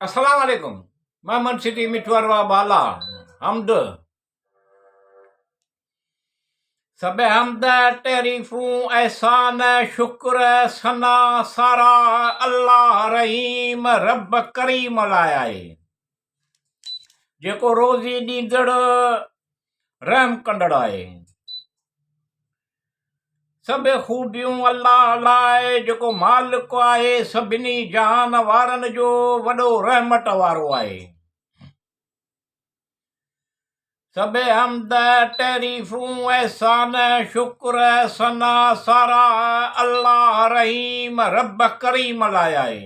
السلام عليڪم محمد سٽي مٺو اروا بالا حمد سڀ حمد تعريفون احسان شڪر ثنا سارا الله رحيم رب ڪريم لاء آهي جيڪو روزي ڏيندڙ رحم ڪندڙ آهي سڀ خوبيون الله لاء جيڪو مالڪ آهي سڀني جهان وارن جو وڏو رحمت وارو آهي. سڀ حمد، تعريفون، احسان، شڪر، ثنا، ساراهه الله رحيم رب ڪريم لاء آهي،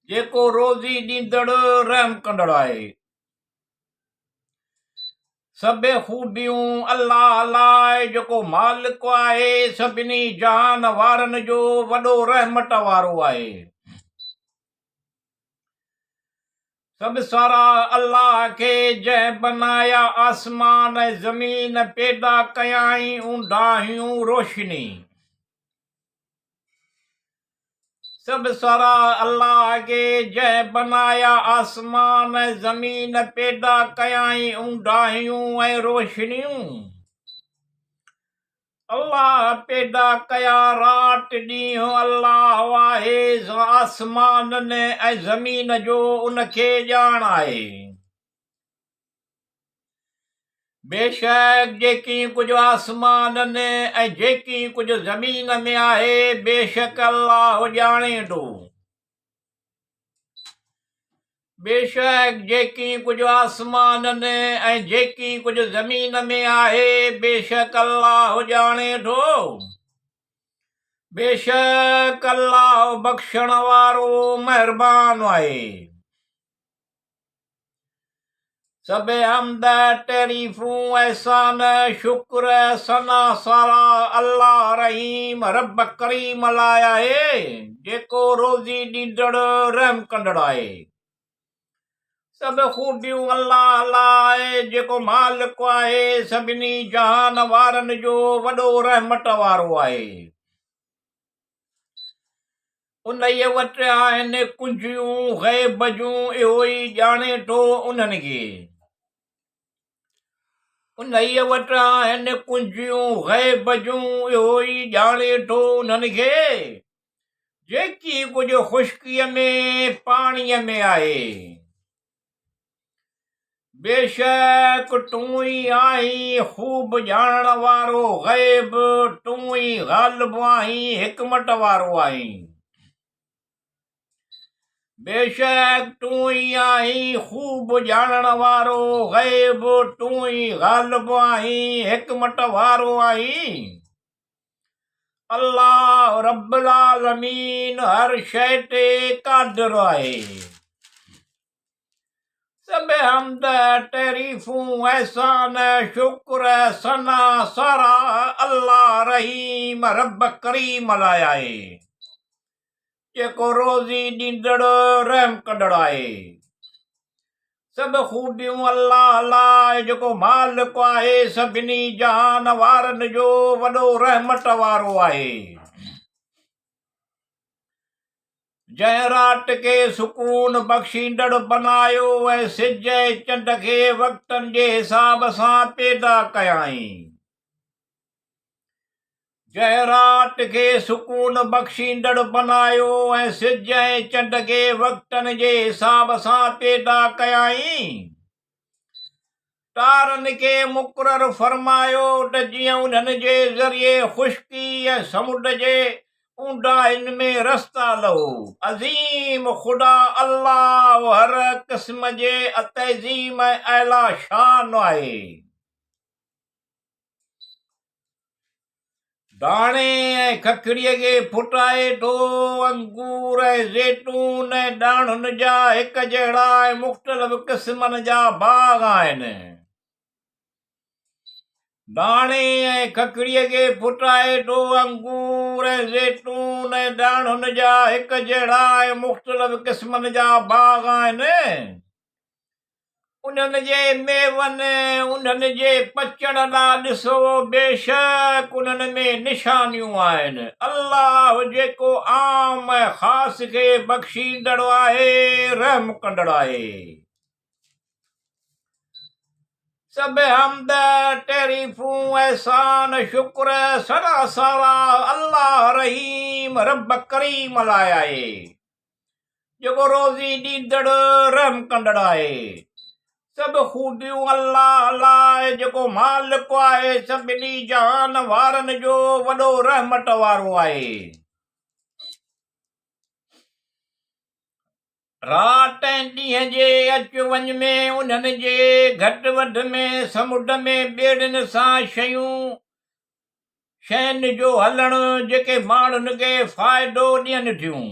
جيڪو روزي ڏيندڙ رحم ڪندڙ آهي. سڀ خوبيون الله لاء جيڪو مالڪ آهي سڀني جهان وارن جو وڏو رحمت وارو آهي. سڀ ساراهه الله کي جنهن بنايا آسمان ۽ زمين پيدا ڪيائين اونداهيون روشني. سڀ ساراهه الله کي، جنهن بنايا آسمان ۽ زمين، پيدا ڪيائين اونداهيون ۽ روشنيون. الله پيدا ڪيا رات ڏينهن، الله آهي آسمانن ۽ زمين جو، ان کي ڄاڻ آهي. بيشڪ جيڪي ڪجهه آسمانن ۽ جيڪي ڪجهه زمين ۾ آهي بيشڪ الله ڄاڻي ٿو. بيشڪ جيڪي ڪجهه آسمانن ۽ جيڪي ڪجهه زمين ۾ آهي بيشڪ الله ڄاڻي ٿو. بيشڪ الله بخشڻ وارو مهربان آهي. سڀ حمد، تعريفون، احسان، شڪر، ثنا، ساراهه الله رحيم رب ڪريم لاء آهي، جيڪو روزي ڏيندڙ رحم ڪندڙ آهي. سڀ خوبيون الله لاء، جيڪو مالڪ آهي، سڀني جهان وارن جو وڏو رحمت وارو آهي. انهيء وٽ آهن ڪنجيون غيب جون، اهو ئي ڄاڻي ٿو انهن کي. انهيء وٽ آهن ڪنجيون غيب جون، اهو ئي ڄاڻي ٿو انهن کي. جيڪي ڪجهه خشڪيء ۾ پاڻيء ۾ آهي. بيشڪ تون ئي آهين خوب ڄاڻڻ وارو غيب، تون ئي غالب آهين حڪمت وارو آهين. بيشڪ تون ئي آهين خوب ڄاڻڻ وارو غيب، تون ئي غالب آهين حڪمت وارو آهين. الله رب العالمين هر شيء تي قادر آهي. سڀ حمد، تعريفون، احسان، شڪر، ثنا، ساراهه الله رحيم رب ڪريم لاء آهي، جيڪو روزي ڏيندڙ رحم ڪندڙ آهي. سڀ خوبيون الله لاء جيڪو مالڪ آهي، سڀني جهان وارن جو وڏو رحمت وارو آهي. جنهن رات کي سڪون بخشيندڙ بنايو ۽ سج ۽ چنڊ کي وقتن جي حساب سان پيدا ڪيائين. جنهن رات کي سڪون بخشيندڙ بنايو ۽ سج ۽ چنڊ کي وقتن جي حساب سان پيدا ڪيائين. تارن کي مقرر فرمايو ته جيئن انهن جي ذريعي خشڪي ۽ سمنڊ جي اونداهين ۾ رستا لهو. عظيم خدا الله هر قسم جي تعظيم ۽ اعليٰ شان آهي. داڻي ۽ ککڙيء کي ڦٽائي ٿو. انگور ۽ زيتون ۽ ڏاڙهن جا هڪ جهڙا ۽ مختلف قسمن جا باغ آهن. داڻي ۽ ککڙيء کي ڦٽائي ٿو. انگور ۽ زيتون ۽ ڏاڙهن جا هڪ جهڙا ۽ مختلف قسمن جا باغ آهن. انهن جي ميون، انهن جي پچڻ ڏانهن ڏسو، بيشڪ انهن ۾ نشانيون آهن. الله جيڪو عام ۽ خاص کي بخشيندڙ آهي، رحم ڪندڙ آهي. سڀ حمد، تعريفون، احسان، شڪر، ثنا ساراهه الله رحيم رب ڪريم لاء آهي. جيڪو روزي ڏيندڙ رحم ڪندڙ آهي. سڀ خوبيون الله لاء جيڪو مالڪ آهي سڀني جهان وارن جو وڏو رحمت وارو آهي. رات ۽ ڏينهن جي اچ وڃ ۾ انهن جي گهٽ وڌ ۾ سمنڊ ۾ ٻيڙين سان شيون شين جو هلڻ جيڪي ماڻهن کي فائدو ڏين ٿيون.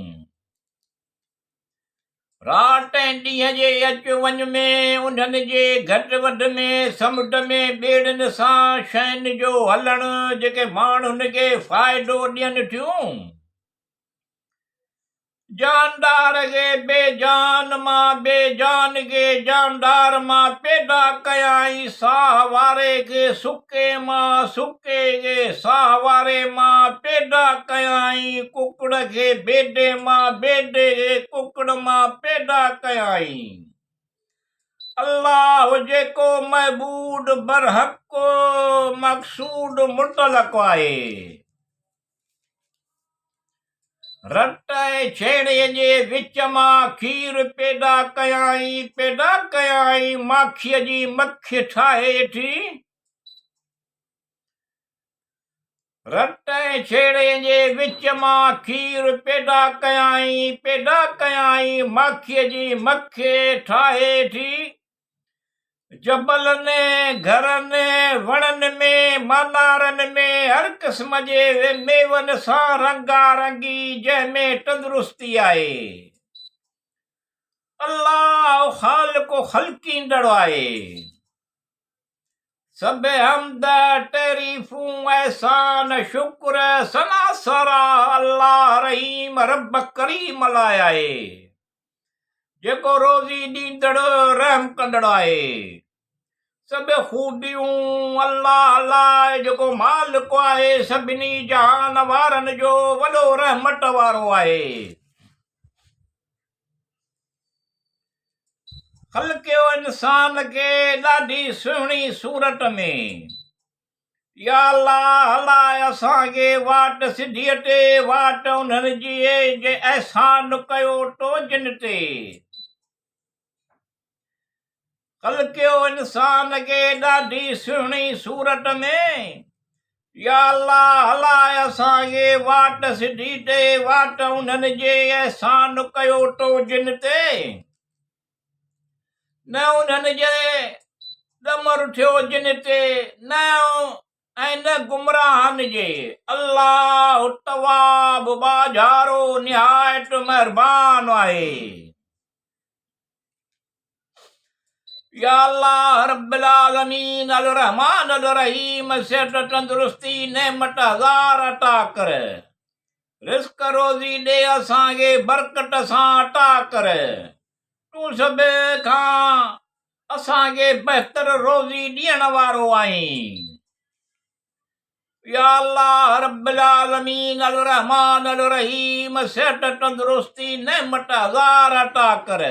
رات ۽ ڏينهن جي اچ وڃ ۾ انهن جي گهٽ وڌ ۾ سمنڊ ۾ ٻيڙين سان شين جو هلڻ جيڪي ماڻهن کي فائدو ڏين ٿيون. جاندار کي بي جان مان، بي جان کي جاندار مان پيدا ڪيائين، ساهه واري کي سڪي مان، سڪي کي ساهه واري مان پيدا ڪيائين، ڪڪڙ کي بيدي مان، بيدي کي ڪڪڙ مان پيدا ڪيائين. الله جيڪو معبود برحق مقصود مطلق آهي. رت ۽ ڇيڻي جي وچ مان کير پيدا ڪيائين، پيدا ڪيائين ماکيء جي مکي ٺاهي ٿي. رت ۽ ڇيڻي جي وچ مان کير پيدا ڪيائين، پيدا ڪيائين ماکيء جي مکي ٺاهي ٿي. جبلن، گهرن، وڻن ۾، مانارن ۾ هر قسم جي ميون سان رنگا رنگي جنهن ۾ تندرستي آهي. الله خالق و خلقيندڙ آهي. سڀ حمد، تعريفون، احسان، شڪر، ثنا ساراهه الله رحيم رب ڪريم لاء آهي. جيڪو روزي ڏيندڙ رحم ڪندڙ آهي. سڀ خوبيون الله لاء جيڪو مالڪ آهي سڀني جهان وارن جو وڏو رحمت وارو آهي. خلقيو انسان کي ڏاڍي سهڻي صورت ۾. يا الله هلاء اسان کي واٽ سڌيء تي، واٽ انهن جي جي احسان ڪيو تو جن تي. خلقيو انسان کي ڏاڍي سهڻي صورت ۾، يا الله هلاء اسان کي واٽ سڌي تي، واٽ انهن جي احسان ڪيو تو جن تي. نه انهن جي ڏمر ٿيو جن تي، نه ۽ نه گمراهن جي. الله التواب ٻاجهارو نهايت مهربان آهي. يا الله رب العالمين الرحمٰن الرحيم صحت تندرستي نعمت هزار عطا ڪر. رزق روزي ڏي اسان کي برڪت سان عطا ڪر. تون سڀ کان اسان کي بهتر روزي ڏيڻ وارو آهين. يا الله رب العالمين الرحمٰن الرحيم صحت تندرستي نعمت هزار عطا ڪر.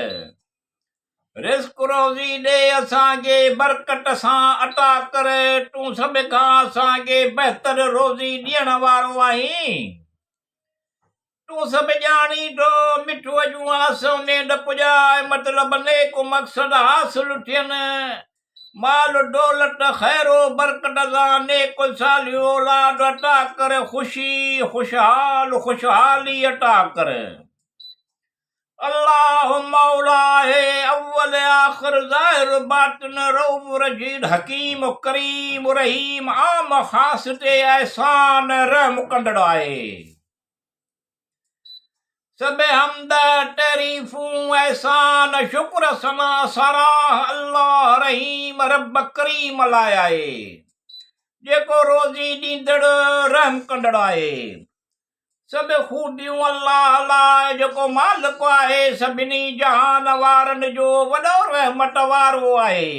رزق روزي ڏي اسان کي برڪت سان عطا ڪر. تون سڀ کان اسان کي بهتر روزي ڏيڻ وارو آهين. تون سڀ ڄاڻين ٿو، مٺوء جون آسون اميد پڄاء، مطلب نيڪ مقصد حاصل ٿين، مال دولت خير و برڪت سان نيڪ صالح اولاد عطا ڪر، خوشي، خوشحال، خوشحالي عطا ڪر. الله مولا آهي، اول آخر، ظاهر باطن، رؤف رشيد، حڪيم ڪريم رحيم، عام خاص تي احسان رحم ڪندڙ آهي. سڀ حمد، تعريفون، احسان، شڪر، ثنا، ساراهه الله رحيم رب ڪريم لاء آهي، جيڪو روزي ڏيندڙ رحم ڪندڙ آهي. سڀ خوبيون الله لاء جيڪو مالڪ آهي سڀني جهان وارن جو وڏو رحمت وارو آهي.